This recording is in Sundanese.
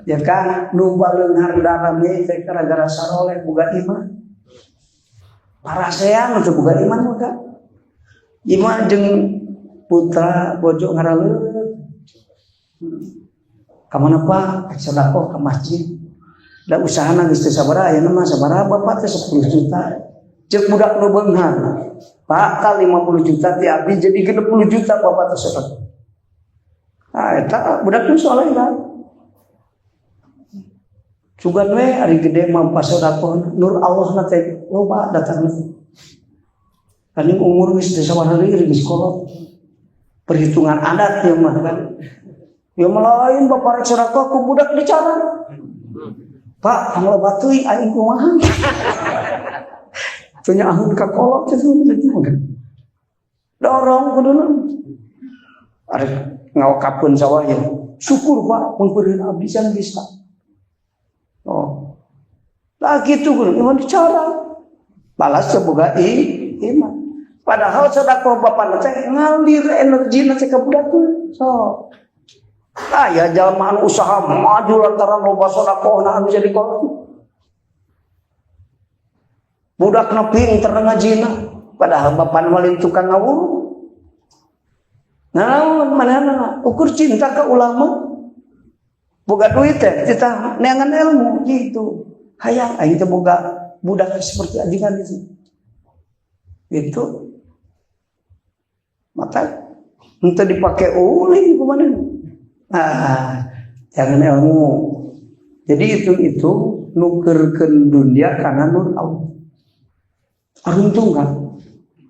Ya kan, nu baleunghar darame teh gara-gara saroleh boga iman. Parasean teu boga iman mah kan. Iman jeung putra bojo ngaraleut. Ka mana, Pak? Sedekah ke masjid. Da usahana geus teu sabaraha, ayeuna mah sabaraha Bapak teh? 10 juta. Ceuk budak nu beunghar. Pak, ka 50 juta ti abdi jadi 60 juta Bapak teh sedekah. Ah, eta budak nu soleh kan. Sugan we ari gede mah pas sedekah nur Allah na teh loba datang. Kan umur geus teu sabaraha deui, geus kolot. Perhitungan adat ya mah kan. Ya lain, bapak rek sedekah ku budak dicara. Pak, pangloba teuing, aing kumaha? Teu nyaahun ka kolot teh. Dorong kuduna. Arek ngawakapkeun sawah ya. Syukur, Pak, pangpeureun abdi can bisa. Oh. Lah gitu kudu iman dicara. Balas teu boga iman. Padahal sedekah bapak teh ngalir energi teh ka budak. So. Ah ya, jalma anu usaha maju lantaran loba sedekah anu jadi kolot. Budakna pinter ngajina, padahal bapak malin tukang ngawur. Nah, mana ukur cinta ke ulama. Boga duit teh kita neangan ilmu gitu. Hayang aing teh boga budak seperti ajengan itu. Itu mata henteu dipake ulin kumaha. Ah, jangan ilmu. Jadi itu nukerkeun dunia karena nur Allah. Aruntung kan?